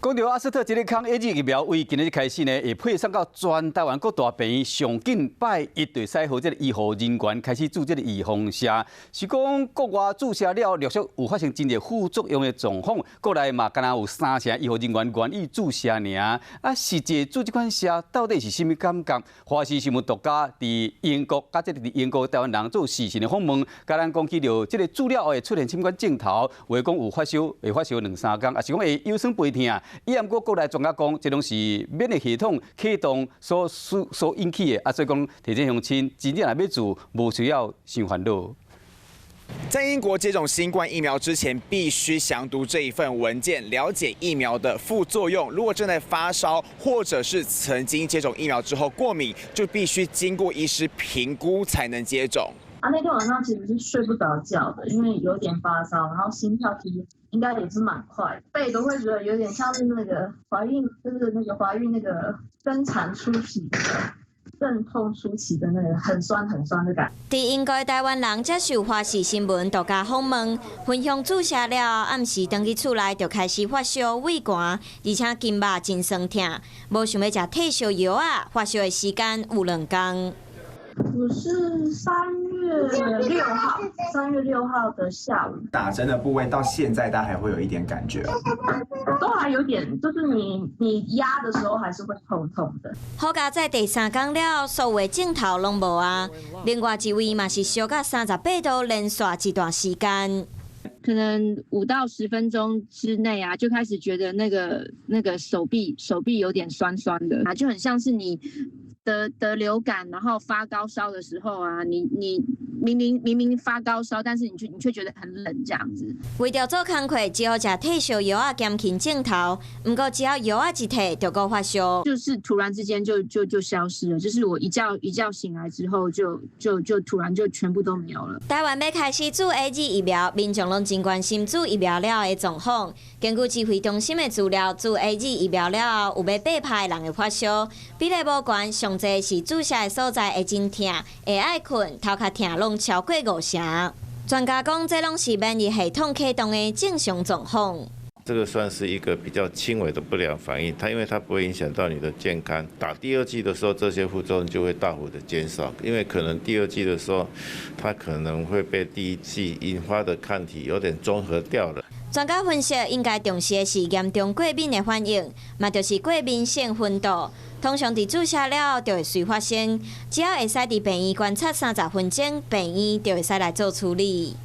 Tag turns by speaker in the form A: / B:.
A: 講著阿斯特捷利康 AZ 疫苗，為今日開始呢，會配送到全台灣各大病院，上緊拜一就會使予這个醫護人員開始注這个預防射。是講國外注射了陸續有發生真濟副作用的狀況，國內嘛敢若有三成醫護人員願意注射爾。啊，實際注這款射到底是啥物感覺？華視新聞獨家佇英國，佮這个佇英國台灣人做視訊的訪問，共咱講起著這个注了後會出現啥物款症頭，有的講有發燒，會發燒兩三工，抑是講會腰酸背疼。伊毋過國內專家講，這攏是免疫系統啟動所引起的，啊，所以講提醒鄉親，真正若欲注，無需要傷煩惱。
B: 在英國接種新冠疫苗之前，必須詳讀這一份文件，了解疫苗的副作用。如果正在發燒，或者是曾經接種疫苗之後過敏，就必須經過醫師評估才能接種。
C: 啊，那天晚上其實是睡不着覺的，因為有點發燒，然後心跳其實應該也是蠻快，背都會覺得有點像是那個懷孕，就是那個懷孕那個生產初期的陣痛初期的那個很酸很酸的感覺。
D: 佇英國台灣人接受華視新聞獨家訪問，分享注射了後，暗時轉去厝內就開始發燒、畏寒，而且筋肉真痠疼，無想欲食退燒藥仔，發燒的時間有兩工。
C: 我是3月6號，3月6號的下午。
E: 打針的部位到現在，大家還會有一點感覺，
C: 都還有點，就是你壓的時候還是會痛痛的。
D: 好佳哉第三工了，所有的症頭攏無啊。另外一位嘛是燒到38度，連續一段時間。
F: 可能5到10分鐘之內啊，就開始覺得那個手臂有點酸酸的啊，就很像是你得流感，然後發高燒的時候啊，你明明發高燒，但是你卻覺得很冷這樣子。
D: 為著做工課，只好食退燒藥仔減輕症頭。毋過只要藥仔一退，就閣發燒。
F: 就是突然之間就消失了，就是我一覺醒來之後就，就突然就全部都沒有了。
D: 台灣欲開始注 AZ 疫苗，民眾攏真關心注疫苗了後的狀況。根據指揮中心的資料，注 AZ 疫苗了後，有欲八趴的人會發燒，比例無懸，上濟是注射的所在會真疼，會愛睏，頭殼疼攏超過五成。專家講，這攏是免疫系統啟動的正常狀況。
G: 這個算是一個比較輕微的不良反應，它因為它不會影響到你的健康。打第二劑的時候，這些副作用就會大幅的減少，因為可能第二劑的時候，它可能會被第一劑引發的抗體有點中和掉了。
D: 專家分析，應該重視的是嚴重過敏的反應，嘛就是過敏性昏倒。通常佇注射了後就會隨發生，只要會使佇病院觀察30分鐘，病院就會使來做處理。